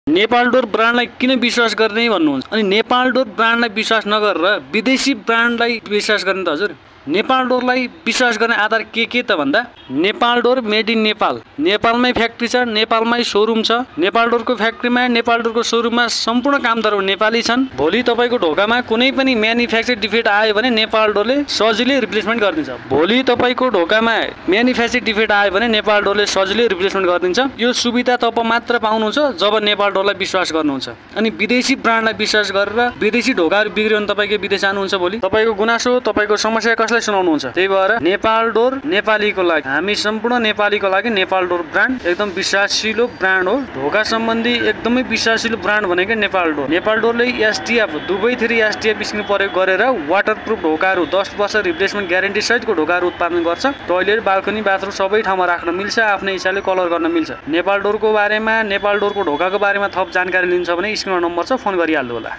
Nepal door ब्रान्डलाई किन विश्वास गर्ने भन्नुहुन्छ अनि नेपाल डोर ब्रान्डलाई विश्वास नगरेर विदेशी ब्रान्डलाई विश्वास गर्ने त हजुर नेपाल डोरलाई विश्वास गर्ने आधार के त भन्दा Nepal door made in Nepal नेपालमै फ्याक्ट्री छ नेपालमै शोरूम छ नेपाल डोरको फ्याक्ट्रीमा नेपाल डोरको शोरूममा सम्पूर्ण कामदारहरू नेपाली छन् भोलि तपाईको ढोकामा कुनै पनि म्यानुफ्याक्चर डिफेक्ट आयो भने नेपाल डोरले सजिलै रिप्लेसमेन्ट गरिदिन्छ भोलि तपाईको ढोकामा म्यानुफ्याक्चर डिफेक्ट आयो भने नेपाल डोरले सजिलै रिप्लेसमेन्ट गरिदिन्छ यो सुविधा तपाईँ मात्र पाउनुहुन्छ जब नेपाल डोरलाई विश्वास गर्नुहुन्छ अनि विदेशी ब्रान्डलाई विश्वास गरेर विदेशी ढोकाहरू बिग्रियो भने तपाईको विदेश जानुहुन्छ भोलि तपाईको गुनासो तपाईको समस्या कसलाई सुनाउनुहुन्छ त्यही भएर नेपाल डोर नेपालीको लागि हामी सम्पूर्ण नेपालीको लागि नेपाल डोर ब्रान्ड एकदम विश्वासिलो ब्रान्ड हो ढोका सम्बन्धी एकदमै विश्वासिलो ब्रान्ड भनेकै नेपाल डोरले एसटिएफ दुवै थ्री एसटिएफ स्क्रिन प्रयोग गरेर वाटरप्रुफ ढोकाहरू 10 वर्ष रिप्लेसमेन्ट ग्यारेन्टी सहितको ढोकाहरू उत्पादन गर्छ टोयलेट बाल्कनी बाथरुम सबै ठाउँमा राख्न मिल्छ आफ्नै हिसाबले कलर गर्न मिल्छ नेपाल डोरको बारेमा नेपाल डोरको ढोकाको बारेमा थप जानकारी लिन्छ भने स्क्रिनमा नम्बर छ फोन गरिहाल्नु होला।